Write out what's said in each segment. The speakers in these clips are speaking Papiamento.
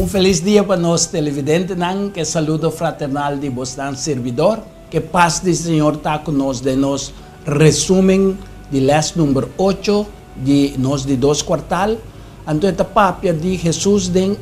Un felis dia pa nos televidentenan, ku e saludo fraternal di bosnan sirbidor. Ku e pas di Señor ta ku nos den nos resumen di les number ocho di nos di dos kuartal. Anto e ta papia di Hesus den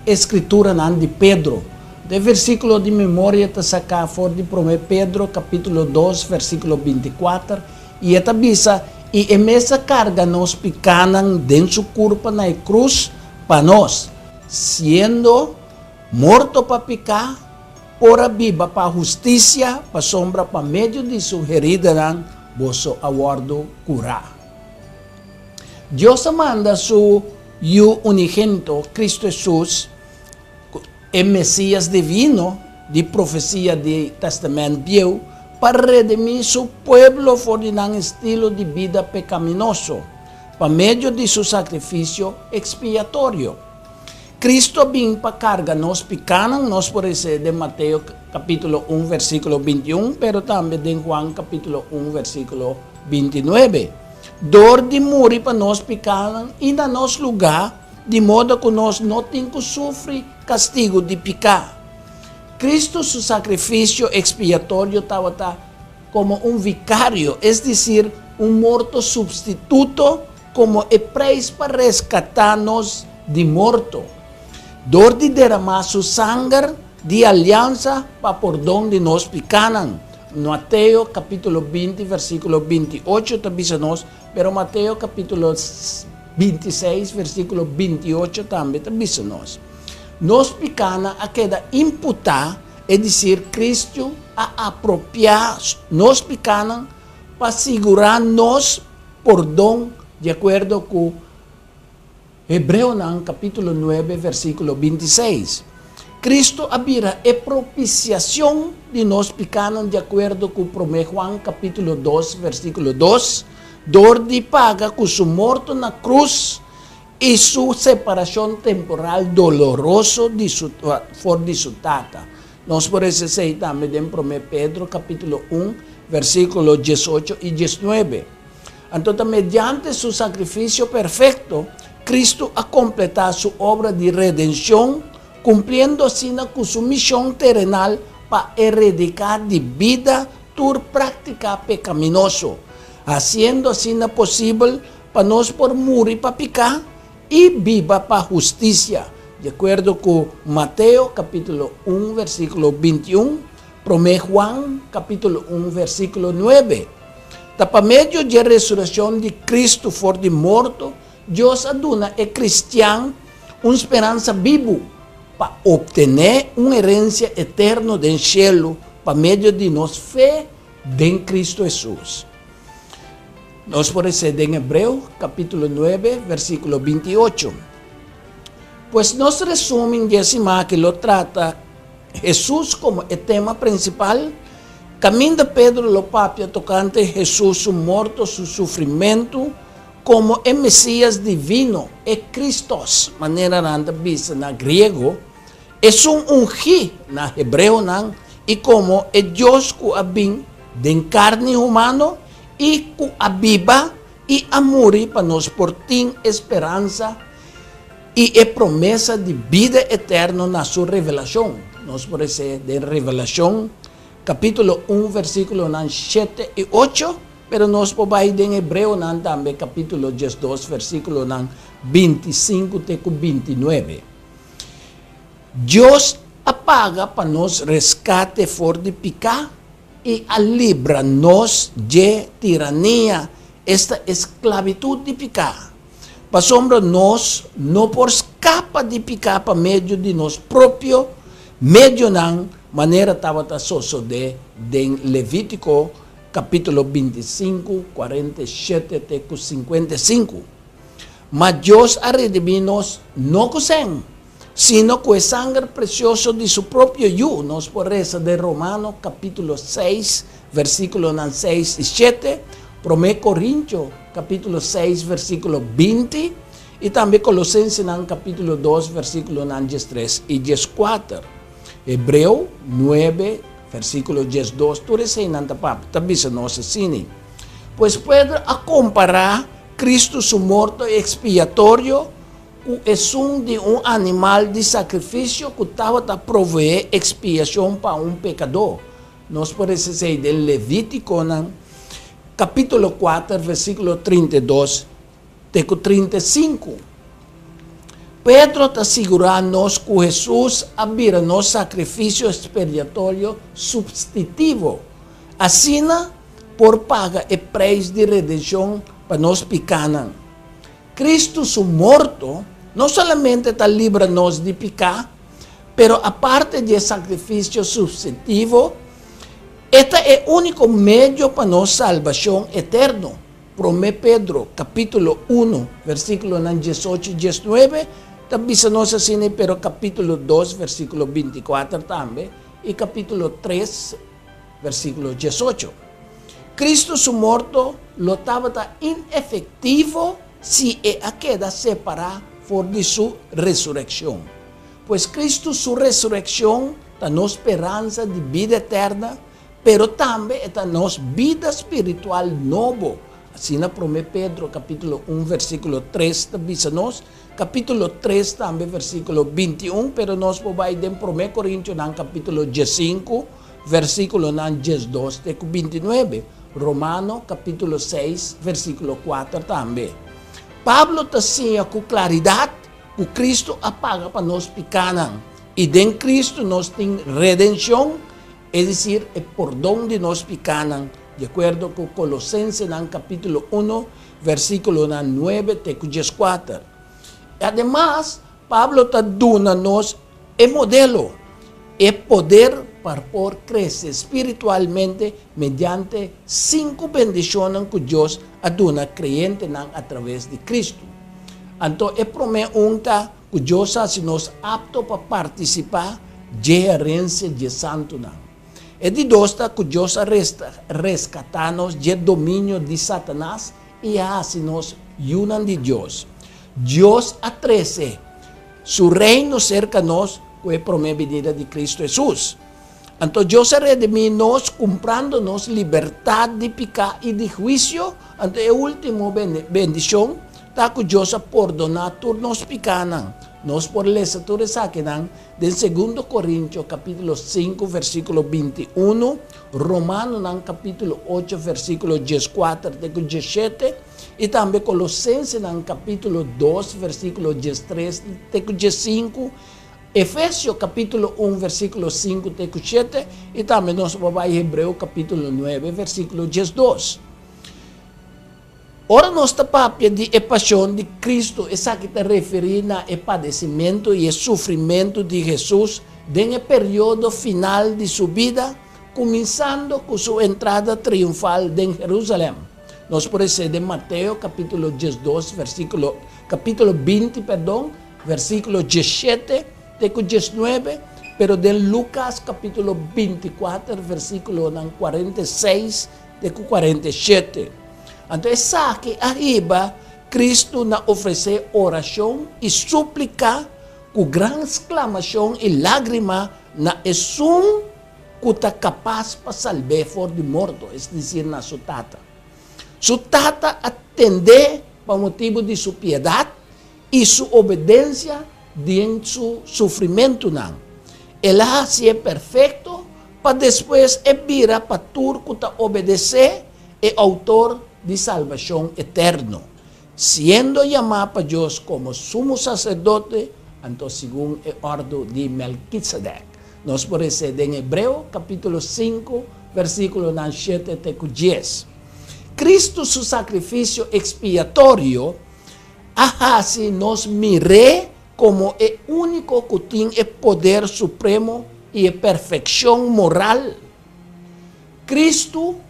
e skrituranan di Pedro. E versíkulo di memoria ta saká for di Promé Pedro kapítulo dos versíkulo 24 i e ta bisa, I e mes a karga nos pikánan den su kurpa na e krus pa nos, siendo morto pa piká, por a biba pa hustisia, pasobra pa medio di su heridanan boso a wòrdu kurá. Dios a manda su Yu unigénito, Kristu Hesus, e Mesías divino di profesia di Tèstamènt Bieu, pa redimí su pueblo for di nan estilo di bida pekaminoso, pa medio di su sakrifisio ekspiatorio. Kristu a bin pa karga nos pikánan, nos por resé den Mateo kapítulo un versíkulo 21, pero tambe den Juan kapítulo un versíkulo 29. Dor di muri pa nos pikánan i na nos lugá, di moda ku nos no tin ku sufri kastigu di piká. Kristu su sakrifisio ekspiatorio tabata komo un vikario, es desir, un morto supstituto komo e preis pa reskatá nos di morto, dor di deramá su sanger di aliansa pa pordon di nos pikánan. Mateo kapítulo 20 versíkulo 28 ta bisa nos, pero Mateo kapítulo 26 versíkulo 28 tambe ta bisa nos. Nos pikánan a keda imputá, es desir, Kristu a apropiá nos pikánan pa sigurá nos pordon di akuerdo ku Hebreonan kapítulo 9 versíkulo 26. Kristu a bira e propisiashon di nos pikánan di akuerdo ku Promé Juan kapítulo 2 versíkulo 2, dor di paga ku su morto na krus i su separashon temporal doloroso di su for di su Tata. Nos por lesa esei tambe den Promé Pedro kapítulo 1 versíkulo 18 i 19. Anto ta mediante su sakrifisio perfekto, Kristu a kompletá su obra di redenshon, kumpliendo asina ku su mishon terenal pa erediká di bida tur práktika pekaminoso, hasiendo asina posibel pa nos por muri pa piká i biba pa hustisia, di akuerdo ku Mateo kapítulo 1 versíkulo 21, Promé Juan kapítulo 1 versíkulo 9. Ta pa medio dje resurekshon di Kristu for di morto, Dios a duna e kristian un speransa bibu pa optené un herensia eterno den shelu pa medio di nos fe den Kristu Hesus. Nos por lesa den Hebreo kapítulo 9 versíkulo 28. Pues nos resumen dje siman aki lo trata Hesus komo e tema prinsipal, kaminda Pedro lo papia tokante Hesus su morto, su sufrimentu, komo e Mesías divino, e Kristos, manera nan ta bisa na griego, esun ungí na hebreonan, i komo e Dios ku a bin den karni humano i ku a biba i a muri pa nos por tin e speransa i e promesa di bida eterno na su revelashon. Nos por lesa den Revelashon kapítulo 1 versíkulonan 7 i 8, pero nos por bai den Hebreonan tambe kapítulo 12 versíkulonan 25 te ku 29. Dios a paga pa nos reskate for di piká i a libra nos dje tirania, esta esklabitut di piká. Pasobra nos no por skapa di piká pa medio di nos propio medionan, manera tabata sosodé den Levítiko kapítulo 25, 47 te ku 55. Ma Dios a redimí nos no ku sèn, sino ku e sanger presioso di su propio Yu. Nos por resa den Romano kapítulo 6, versíkulonan 6 i 7, Promé Korintio kapítulo 6, versíkulo 20, i tambe Kolosensenan kapítulo 2, versíkulonan 13 i 14. Hebreo 9, versíkulo 12, tur eseinan ta papia, ta bisa nos asina. Pues Pedro a kompará Kristu su morto ekspiatorio. ku esun di un animal di sakrifisio ku tabata proveé ekspiashon pa un pekadó. Nos por lesa esei den Levítikonan kapítulo kuater versíkulo 32 te ku 35. Pedro ta sigurá nos ku Hesus a bira nos sakrifisio ekspiatorio supstitivo. Asina por paga e preis di redenshon pa nos pikánan. Kristu su morto no solamente ta libra nos di piká, pero aparte di e sakrifisio supstitivo, e ta e úniko medio pa nos salbashon eterno. Promé Pedro, kapítulo unu, versíkulonan 18 i 19, ta bisa nos asina, pero kapítulo 2, versíkulo 24 tambe, i kapítulo 3, versíkulo 18. Kristu su morto lo tabata inefektivo si e a keda separá for di su resurekshon. Pues Kristu su resurekshon ta nos speransa di bida eterna, pero tambe e ta nos bida spiritual nobo. Asina Promé Pedro kapítulo 1 versíkulo 3 ta bisa nos, kapítulo 3 tambe versíkulo 21, pero nos por bai den Promé Korintionan kapítulo 15, versíkulonan 12 te ku 29, Romano kapítulo 6 versíkulo 4 tambe. Pablo ta siña ku klaridat ku Kristu a paga pa nos pikánan, i den Kristu nos tin redenshon, es desir, e pordon di nos pikánan, di akuerdo ku Kolosensenan kapítulo 1 versíkulonan 9 te ku 14. Ademas, Pablo ta duna nos e modelo, e poder pa por krese spiritualmente mediante sinku bendishonnan ku Dios a duna kreyentenan atraves di Kristu. Anto e promé un ta ku Dios a hasi nos apto pa partisipá dje herensia dje santunan. E di dos ta ku Dios a reskatá nos dje dominio di Satanas i a hasi nos yunan di Dios. Dios a trese Su Reino serka nos ku e promé binida di Kristu Hesus. Anto Dios a redimí nos kumprando nos libertat di piká i di huisio. Anto e último bendishon ta ku Dios a pordoná tur nos pikánan. Nos por lesa tur esakinan den Segundo Korintio kapítulo 5 versíkulo 21, Romanonan kapítulo 8 versíkulo 14 te ku 17, i tambe Kolosensenan kapítulo 2 versíkulo 13 te ku 15, Efesio kapítulo 1 versíkulo 5 te ku 7, i tambe nos por bai Hebreo kapítulo 9 versíkulo 12. Ora nos ta papia di e pashon di Kristu, esaki ta referí na e padesimentu i e sufrimentu di Hesus den e periodo final di su bida, kuminsando ku su entrada triunfal den Herúsalèm. Nos por esei den Mateo kapítulo 12 versíkulo, kapítulo 20, pèrdon, versíkulo 17 te ku 19, pero den Lukas kapítulo 24 versíkulonan 46 te ku 47. Anto esaki a hiba Kristu na ofresé orashon i súplika ku gran sklamashon i lágrima na Esun ku ta kapas pa salb'é for di morto, es desir na su Tata. Su Tata a tend'é pa motibu di su piedat i su obedensia den su sufrimentunan. El a hasié perfekto pa despues e bira pa tur ku ta obedesé e outor di salbashon eterno, siendo yamá pa Dios komo sumo saserdote, anto segun e òrdu di Melkisedek. Nos por les'é den Hebreo kapítulo 5, versíkulonan 7 te ku 10. Kristu su sakrifisio ekspiatorio a hasi nos mir'é komo e úniko ku tin e poder supremo i e perfekshon moral. Kristu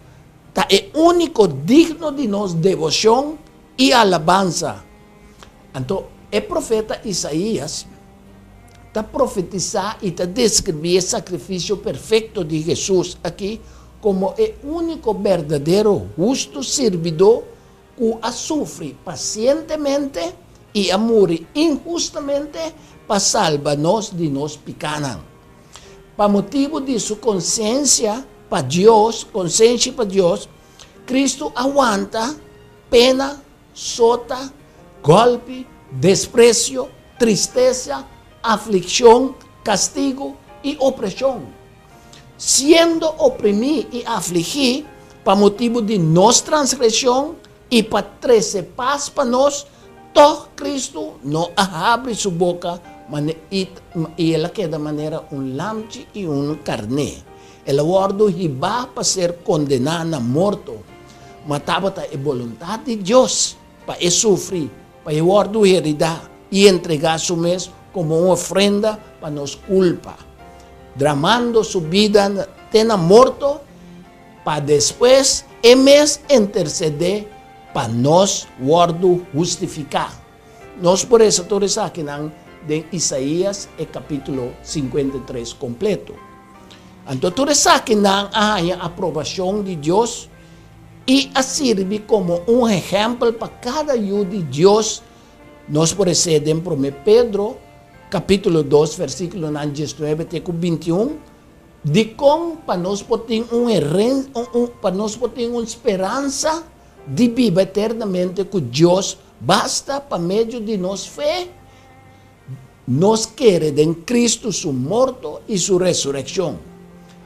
ta e úniko digno di nos deboshon i alabansa. Anto e profeta Isaías ta profetisá i ta deskribí e sakrifisio perfekto di Hesus akí komo e úniko berdadero hustu sirbidó ku a sufri pasientemente i a muri inhustamente pa salba nos di nos pikánan. Pa motibu di su konsiensia pa Dios, konsenshi pa Dios, Kristu a wanta pena, sota, gòlpi, despresio, tristesa, aflikshon, kastigu i opreshon. Siendo oprimí i afligí pa motibu di nos transgreshon i pa trese pas pa nos, tòg Kristu no a habri su boka i el a keda manera un lamchi i un karné. El a wòrdu hibá pa ser kondená na morto, ma tabata e boluntat di Dios pa e sufri, pa e wòrdu heridá i entregá su mes komo un ofrenda pa nos kulpa, dramando su bida te na morto, pa despues e mes intersedé pa nos wòrdu hustifiká. Nos por resa tur esakinan den Isaías e kapítulo 53 kompleto. Anto tur esakinan a haña aprobashon di Dios i a sirbi komo un ehèmpel pa kada yu di Dios. Nos por res'é den Promé Pedro kapítulo 2 versíkulonan 19 te ku 21, dikon pa nos por tin un heren pa nos por tin un speransa di biba eternamente ku Dios basta pa medio di nos fe nos kere den Kristu su morto i su resurekshon.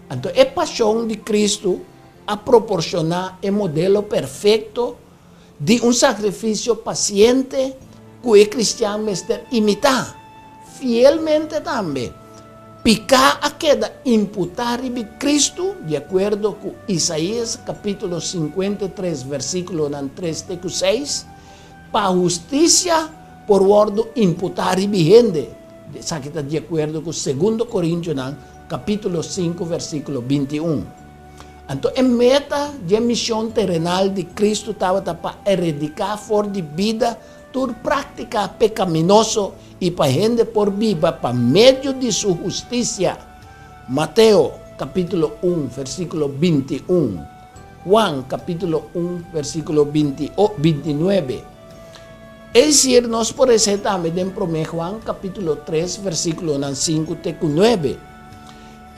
Anto e pashon di Kristu a proporshoná e modelo perfekto di un sakrifisio pasiente ku e kristian mester imitá fielmente tambe. Piká a keda imputá riba Kristu, di akuerdo ku Isaías kapítulo 53 versíkulonan 3 te ku 6, pa hustisia por wòrdu imputá riba hende. Esaki ta di akuerdo ku Segundo Korintionan kapítulo 5 versíkulo 21. Anto e meta dje mishon terenal di Kristu tabata pa erediká for di bida tur práktika pekaminoso i pa hende por biba pa medio di su hustisia. Mateo kapítulo 1 versíkulo 21, Juan kapítulo 1 versíkulo 29. Es desir, nos por res'é tambe den Promé Juan kapítulo 3 versíkulonan 5 te ku 9.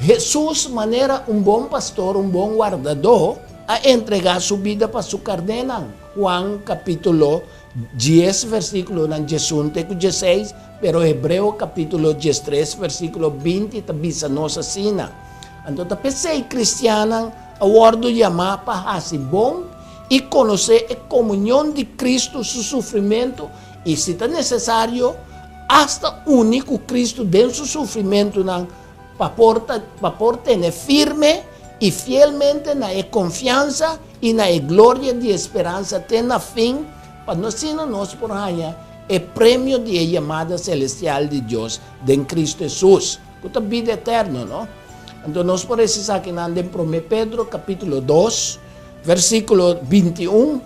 Hesus, manera un bon pastor, un bon wardadó, a entregá su bida pa su karnénan, Juan kapítulo 10 versíkulonan 11 te ku 16, pero Hebreo kapítulo 13 versíkulo 20 ta bisa nos asina. Anto ta p'esei kristiannan a wòrdu yamá pa hasi bon i konosé e komunion di Kristu su sufrimentu i, si ta nesesario, asta uni ku Kristu den su sufrimentunan pa por ta pa por tene firme i fielmente na e konfiansa i na e gloria di e speransa te na fin, pa no asina nos por haña e premio di e yamada selestial di Dios den Kristu Hesus, ku ta bida eterno, no? Anto nos por resa esakinan den Promé Pedro kapítulo 2, versíkulo 21,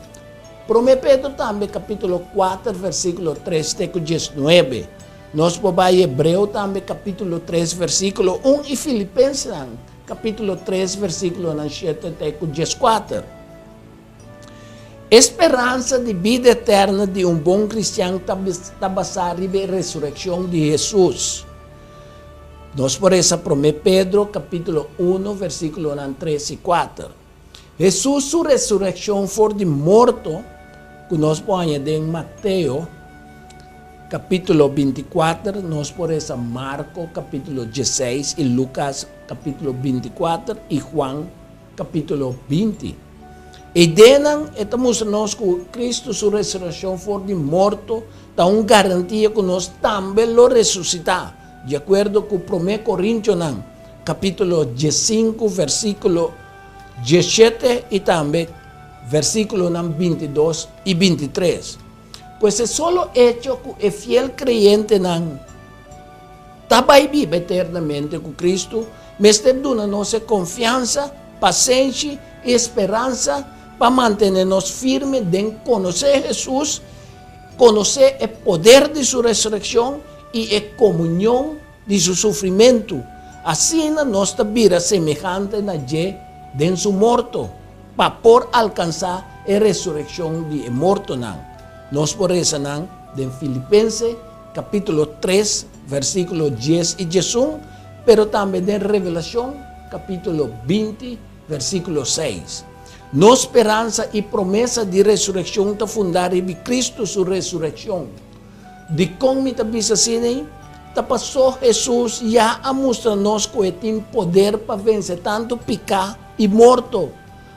Promé Pedro tambe kapítulo 4, versíkulo 3 te ku 19. Nos por bai Hebreo tambe kapítulo 3, versíkulo 1 i Filipensenan kapítulo 3, versíkulonan 7 te ku 14. E speransa di bida eterno di un bon kristian ta, ta basá riba e resurekshon di Hesus. Nos por resa Promé Pedro kapítulo 1, versíkulonan 3 i 4. Hesus su resurekshon for di morto, ku nos por haña den Mateo kapítulo 24, nos por resa Marko kapítulo 16 i Lukas kapítulo 24 i Juan kapítulo 20. Eidenan e ta mustra nos ku Kristu su resurekshon for di morto ta un garantia ku nos tambe lo resusitá, di akuerdo ku Promé Korintionan kapítulo 15 versíkulo 17 i tambe versíkulonan 22 i 23. Pues e solo echo ku e fiel kreyentenan ta bai biba eternamente ku Kristu mester duna nos e konfiansa, pasenshi i speransa pa mantené nos firme den konosé Hesus, konosé e poder di su resurekshon i e komunion di su sufrimentu. Asina nos ta bira semehante na dje den su morto, pa por alkansá e resurekshon di e mortonan. Nos por resa nan den Filipense kapítulo 3, versíkulo 10 i 11, pero tambe den Revelashon kapítulo 20, versíkulo 6. Nos speransa i promesa di resurekshon ta fundá riba Kristu su resurekshon. Dikon mi ta bisa asina? Ta pasó Hesus ya a mustra nos ku e tin poder pa vense tantu piká i morto.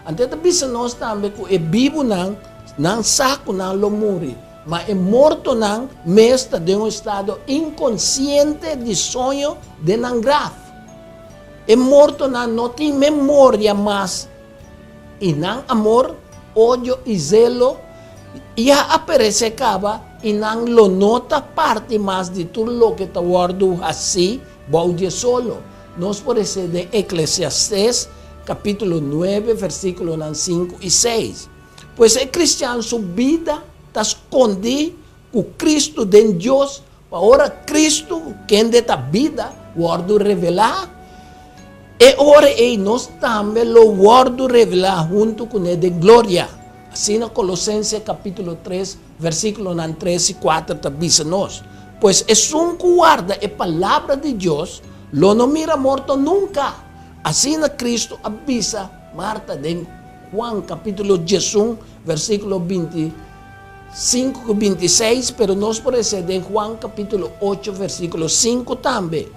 Anto e ta bisa nos tambe ku e bibunan, nan sa ku nan lo muri, ma e mortonan mes ta den un estado inkonsiente di soño den nan graf. E mortonan no tin memoria mas i nan amor, odio i zelo ya a peresé kaba i nan lo no ta parti mas di tur loke ta wòrdu hasí bou di e solo. Nos por hesé den Eklesiastes kapítulo nuebe versíkulonan sinku i seis. Pues e kristian su bida ta skondí ku Kristu den Dios pa ora Kristu, kende ta bida, wòrdu revelá, e ora ei nos tambe lo wòrdu revelá huntu kuné den gloria. Asina Kolosense kapítulo tres versíkulonan tres i kuater ta bisa nos. Pues esun ku warda e palabra di Dios lo no mira morto nunka. Asina Kristu a bisa Marta den Juan kapítulo diesun versíkulo 25 ku 26, pero nos por hesé den Juan kapítulo ocho versíkulo sinku tambe.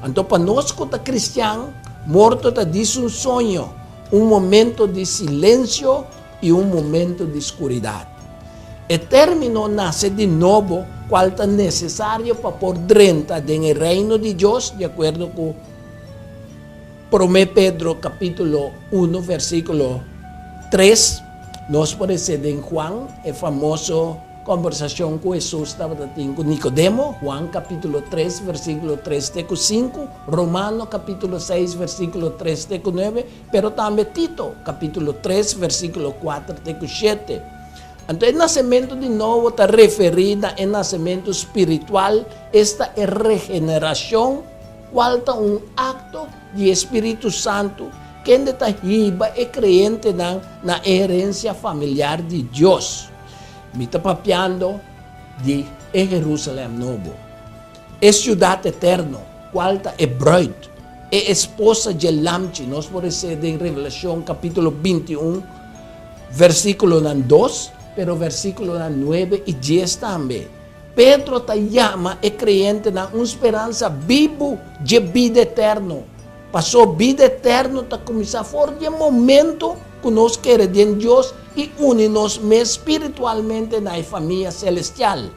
Anto pa nos ku ta kristian, morto ta dis un soño, un momento di silensio i un momento di skuridat. E término nase di nobo, kual ta nesesario pa por drenta den e Reino di Dios, di akuerdo ku Promé Pedro kapítulo unu versíkulo tres, nos por hesé den Juan e famoso kòmbersashon ku Hesus tabata tin ku Nikodemo, Juan kapítulo tres versíkulo tres te ku sinku, Romano kapítulo seis versíkulo tres te ku nuebe, pero tambe Tito kapítulo tres versíkulo kuater te ku shete. Anto e nasementu di nobo ta referí na e nasementu spiritual, esta e regenerashon, kual ta un akto di e Spiritu Santu kende ta hiba e kreyentenan na e herensia familiar di Dios. Mi ta papiando di e Herusalèm Nobo, e siudat eterno, kual ta e brùit, e esposa dje Lamchi. Nos por hesé den Revelashon kapítulo 21, versíkulonan dos, pero versíkulonan nuebe i dies tambe. Pedro ta yama e kreyentenan un speransa bibu dje bida eterno. Pasó bida eterno ta kuminsá for di e momento ku nos kere den Dios i uni nos mes spiritualmente na e famia selestial.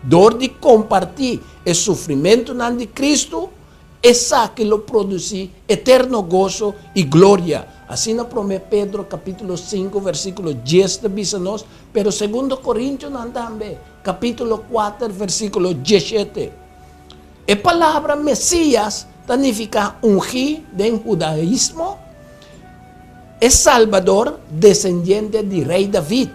Dor di kompartí e sufrimentunan di Kristu, Esaki lo produsí eterno goso i gloria. Asina Promé Pedro kapítulo sinku versíkulo dies ta bisa nos, pero Segundo Korintionan tambe, kapítulo kuater versíkulo diesshete. E palabra Mesías ta nifiká ungí den hudaismo, e Salbador desendiente di Rei David.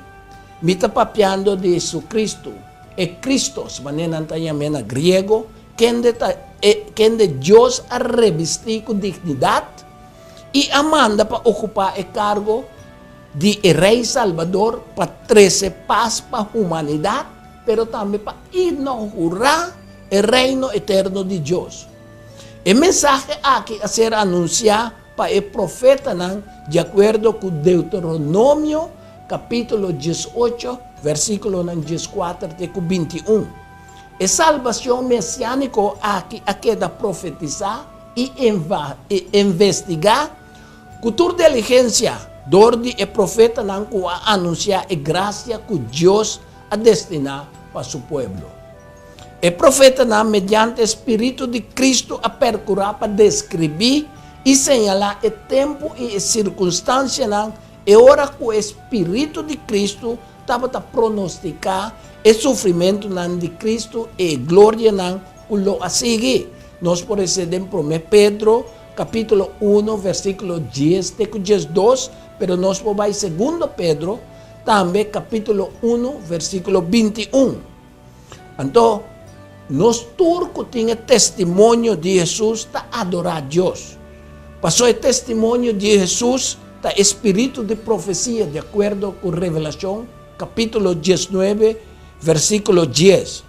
Mi ta papiando di Hesukristu, e Kristos, manera nan ta yam'é na griego, Kende ta e kende Dios a rebistí ku dignidat i a manda pa okupá e kargo di e Rei Salbador pa trese pas pa humanidat, pero tambe pa inougurá e Reino eterno di Dios? E mensahe aki a ser anunsiá pa e profetanan di akuerdo ku Deuteronomio kapítulo diesocho, versíkulonan dieskuater te ku bintiun. E salbacion mesianico aki a keda profetisa i investigá ku tur diligencia dor di e profetanan ku a anunsiá e gracia ku Dios a destiná pa su pueblo. E profetanan mediante e spiritu di Cristo a percurá pa describí i señalá e tempu i e circunstancianan e ora ku e spiritu di Cristo tabata pronostiká e sufrimentunan di Kristu i e glorianan ku lo a sigui. Nos por hesé den Promé Pedro kapítulo uno versíkulo dies te ku diesdos, pero nos por bai Segundo Pedro tambe kapítulo uno versíkulo bintiun. Anto, nos tur ku tin e testimonio di Hesus ta adorá Dios. Pasobra e testimonio di Hesus ta e spiritu di profesia, di akuerdo ku Revelashon kapítulo diesnuebe versíkulo dies.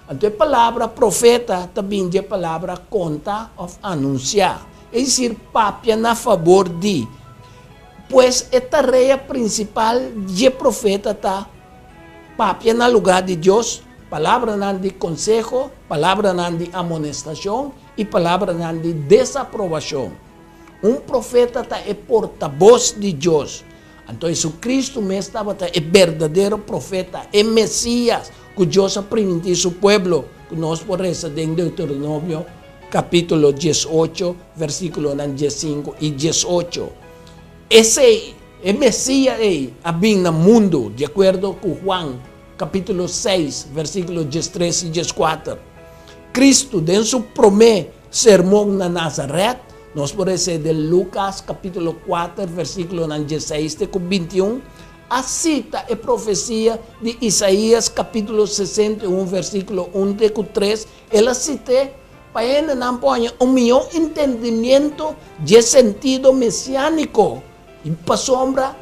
Anto e palabra profeta ta bin di e palabra konta òf anunsiá, es desir, papia na fabor di. Pues e tarea prinsipal dje profeta ta Papia na lugá di Dios pa Palabranan di konseho, palabranan di amonestashon i palabranan di desaprobashon. Un profeta ta e portabos di Dios. Anto Hesukristu mes tabata e berdadero profeta, e Mesias ku Dios a primintí su pueblo, ku nos por resa den Deuteronomio kapítulo 18, versíkulonan 15 i 18. Esei, e Mesias ei, a bin na mundu, di akuerdo ku Juan kapítulo 6, versíkulo 13 i 14. Kristu den su promé sermon na Nazaret, nos por resa den Lukas kapítulo 4, versíkulonan 16 te ku 21, a sita e profesia di Isaías kapítulo 61, versíkulo 1 te ku 3, el a sit'é pa hendenan por haña un mihó entendimiento dje sentido mesiániko i pasobra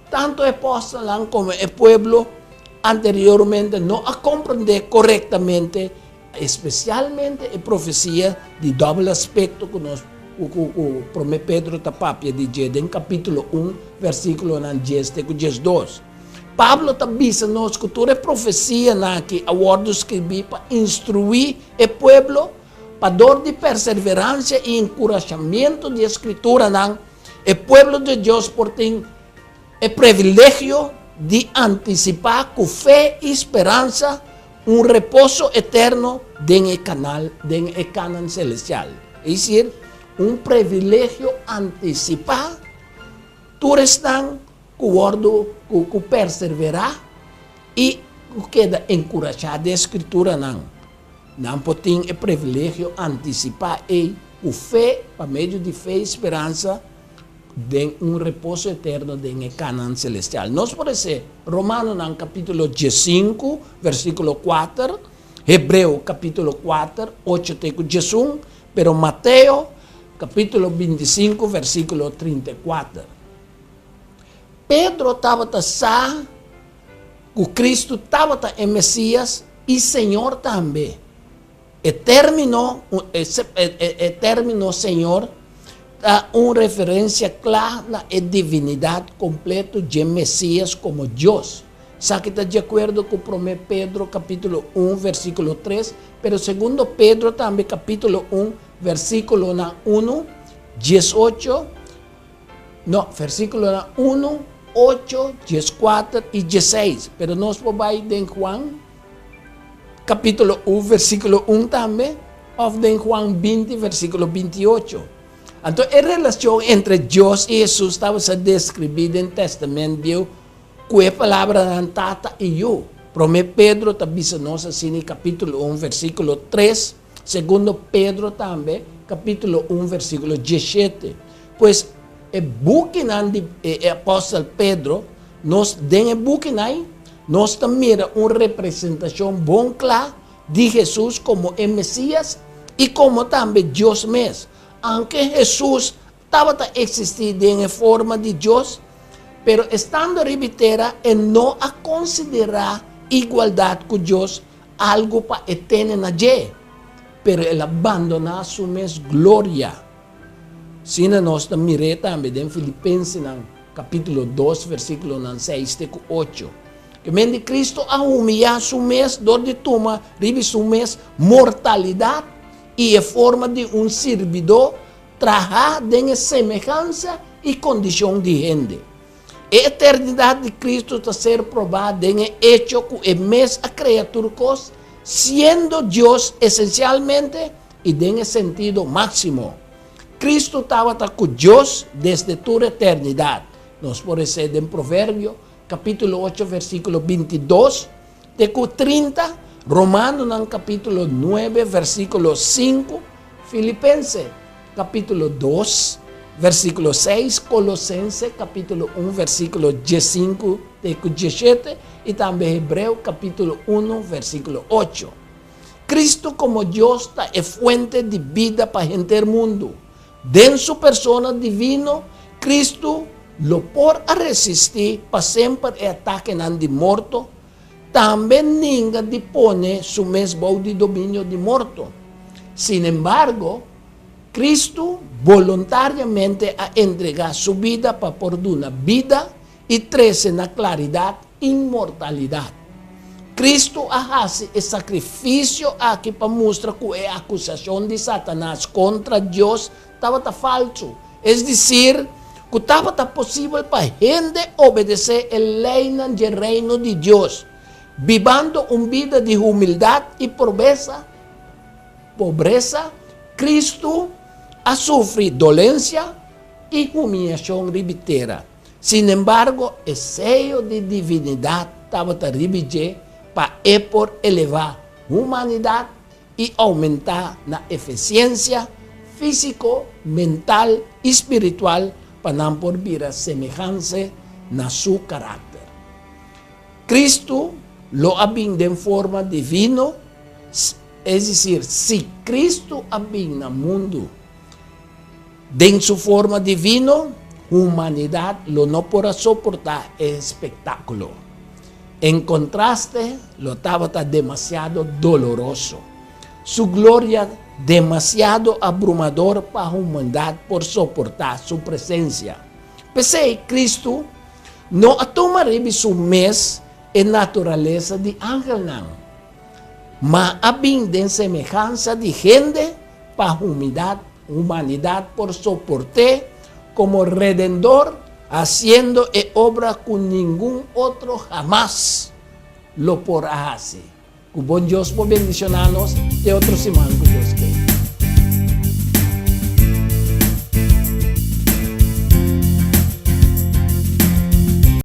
tantu e apòstelnan komo e pueblo anteriormente no a komprendé korektamente, espesialmente e profesia di dòbel aspekto ku nos ku ku Promé Pedro ta papia di dje den kapítulo 1, versíkulonan 10 te ku 12. Pablo ta bisa nos ku tur e profesianan aki a wòrdu skribí pa instruí e pueblo, pa dor di perseveransia i enkurashamentu di e Skrituranan, e pueblo di Dios por tin e privilegio di antisipá ku fe i speransa un reposo eterno den e kanal den e Kanan selestial. Es desir, un privilegio antisipá tur esnan ku wòrdu ku ku perseverá i ku keda enkurashá den Skrituranan. Nan por tin e privilegio antisipá ei ku fe, pa medio di fe i speransa, den un reposo eterno den e Kanan selestial. Nos por hesé Romanonan kapítulo 15, versíkulo 4, Hebreo kapítulo 4, 8 te ku 11, pero Mateo kapítulo 25, versíkulo 34. Pedro tabata sa ku Kristu tabata e Mesías i Señor tambe. E término, e término Señor ta un referensia kla na e divinidat kompleto dje Mesías komo Dios. Esaki ta di akuerdo ku Promé Pedro kapítulo 1 versíkulo 3, pero Segundo Pedro tambe kapítulo 1 versíkulonan 1, 18, no, versíkulonan 1, 8, 14 i 16. Pero nos por bai den Juan kapítulo 1 versíkulo 1 tambe, òf den Juan 20 versíkulo 28. Anto e relashon entre Dios i Hesus tabata ser deskribí den Tèstamènt Bieu ku e palabranan Tata i Yu. Promé Pedro ta bisa nos asina kapítulo 1 versíkulo 3, segundo Pedro tambe kapítulo 1 versíkulo 17. Pues e bukinan di e apòstel Pedro, nos den e bukinan nos ta mira un representashon bon kla di Hesus komo e Mesías i komo tambe Dios mes. Aunke Hesus tabata eksistí den e forma di Dios, pero estando riba tera e no a konsiderá igualdat ku Dios algu pa e tene na dje, pero el a bandoná su mes gloria. Asina nos ta mir'é tambe den Filipensenan kapítulo 2 versíkulonan 6 te ku 8. Ke men di Kristu a humiyá su mes dor di tuma riba su mes mortalidat i e forma di un sirbidó trahá den e semehansa i kondishon di hende. E eternidat di Kristu ta ser probá den e echo ku e mes a krea tur kos, siendo Dios esensialmente i den e sentido máksimo. Kristu tabata ku Dios desde tur eternidat. Nos por hesé den Proverbio kapítulo 8 versíkulo 22 te ku 30, Romanonan kapítulo 9 versíkulo 5, Filipense kapítulo 2 versíkulo 6, Kolosense kapítulo 1 versíkulo 15 te ku 17 i tambe Hebreo kapítulo 1 versíkulo 8. Kristu komo Dios ta e fuente di bida pa henter mundu. Den su persona divino, Kristu lo por a resistí pa semper e atakenan di morto, tambe ninga di pone su mes bou di dominio di morto. Sinembargo, Kristu boluntariamente a entregá su bida pa por duna bida i trese na klaridat inmortalidat. Kristu a hasi e sakrifisio aki pa mustra ku e akusashon di Satanas kontra Dios tabata falsu, es desir, ku tabata posibel pa hende obedesé e leinan dje Reino di Dios, bibando un bida di humildat i pobresa. Pobresa, Kristu a sufri dolensia i humiashon riba tera. Sinembargo, e seyo di divinidat tabata riba dje pa e por elevá humanidat i oumentá na efisiensia físiko, mental i spiritual pa nan por bira semehanse na su karakter. Kristu lo a bin den forma divino, es desir, si Kristu a bin na mundu den su forma divino, humanidat lo no por a soportá e espektákulo. En kontraste, lo tabata demasiado doloroso. Su gloria demasiado abrumador pa humandat por soportá su presensia. P'esei, Kristu no a tuma riba su mes e naturalesa di angelnan, ma a bin den semehansa di hende pa humanidat por soport'é komo Redendor, hasiendo e obra ku ningun otro hamas lo por a hasi. Ku bon Dios por bendishoná nos te otro siman ku Dios ke.